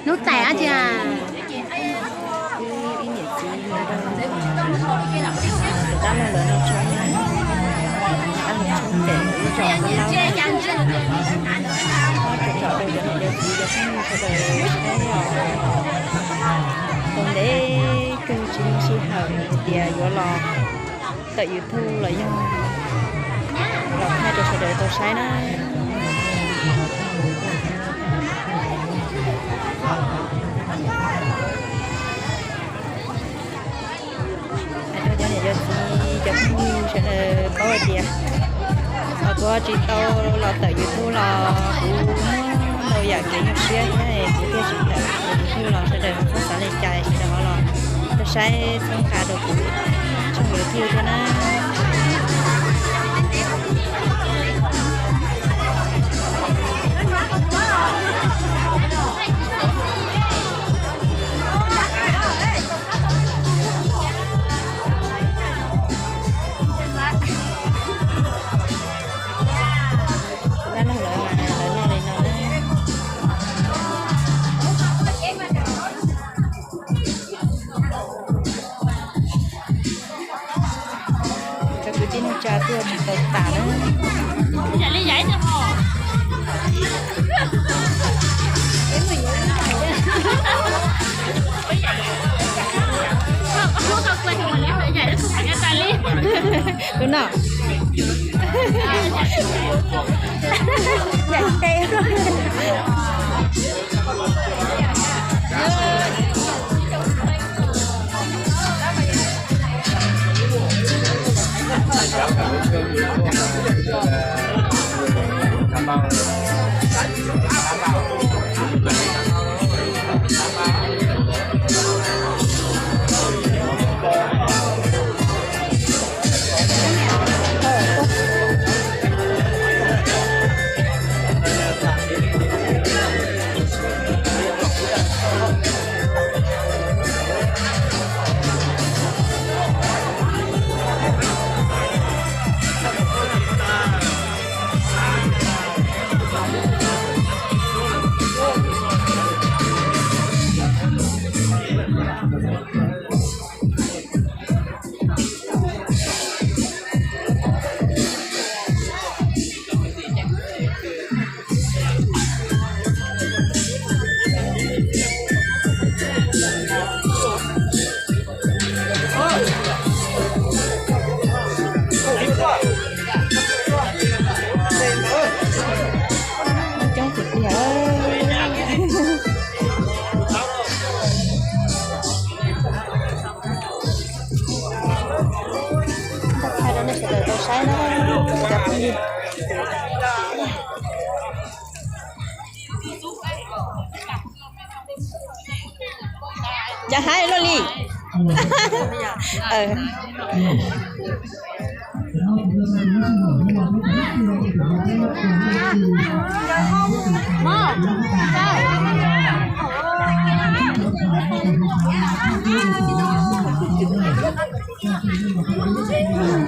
Hnub tais dab tsi? Ib niam txiv yug dab laug lawv noj tshoob, dab laug tshoob ces ib zos laus laus, tsom rau cov niam cov txiv cov phooj ywg sawv daws saib os. Tau ntev kawg tsis muaj sij hawm tias yuav los tawm YouTube los yog los thaij rau sawv daws tau saib na. Hais rau cov niam cov txiv cov phooj ywg sawv daws paub hais tias kuv tsis tau los tawm YouTube los kuv muaj ntau yam kev nyuaj siab thiab kuv thiaj tsis tawm YouTube los sawv daws txhob xav li cas, sawv daws ho los saib txhawb nqa rau kuv tshooj YouTube thiab na. Dab laug lawv mas lawv noj li no na. Cov kwv tij neej tsa tuaj tsis tau tas na. Tus no. Coob tiag tiag. Thaij rau nej sawv daws tau saib na, cov phooj ywg. Cov haib luaj li.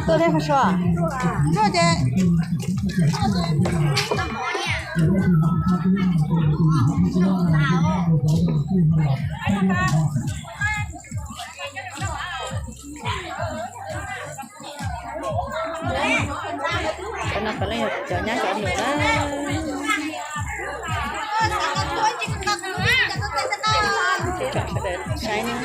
Tuaj thiab Qhov Sua. Cov no puav leej yog cov nyab cov nus na. Tsom sawv daws saib na.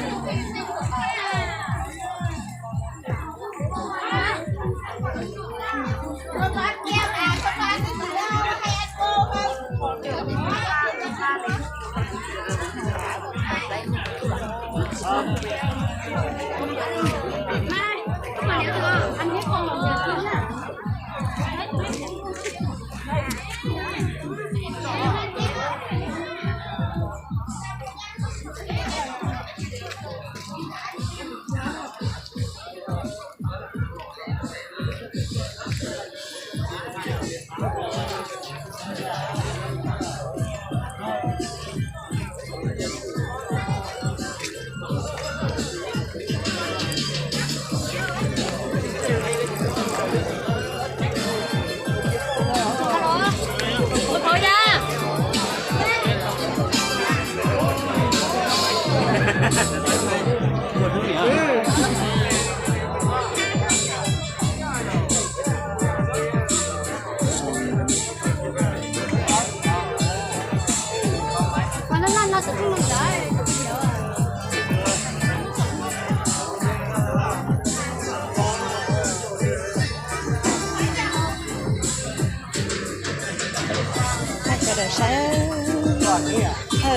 Saib,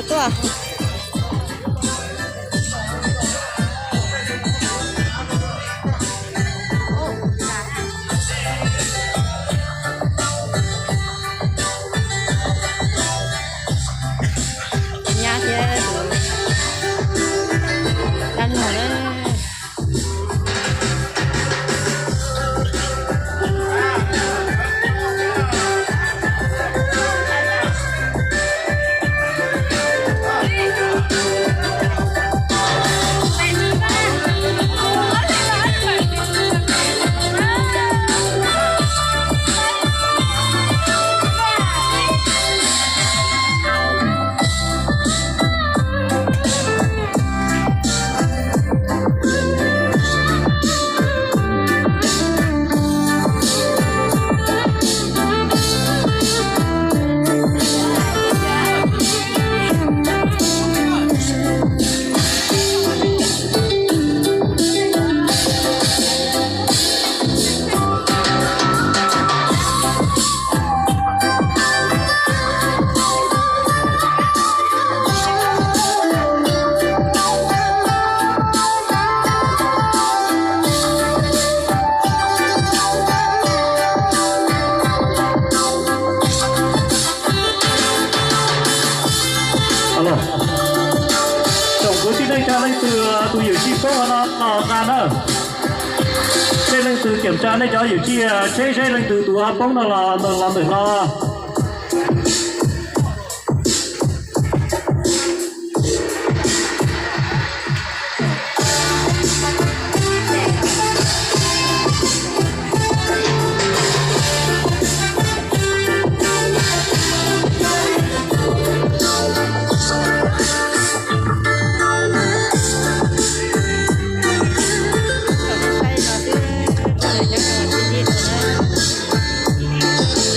tuaj. Nyab thiab tus dab laug na. Tsoom kwv tij neej tsa leej twg tus yawm yij poob no los nqa na. Tej leej twg kiểm tra nej cov yawm yij, seb seb leej twg tus poob no los ntawm no.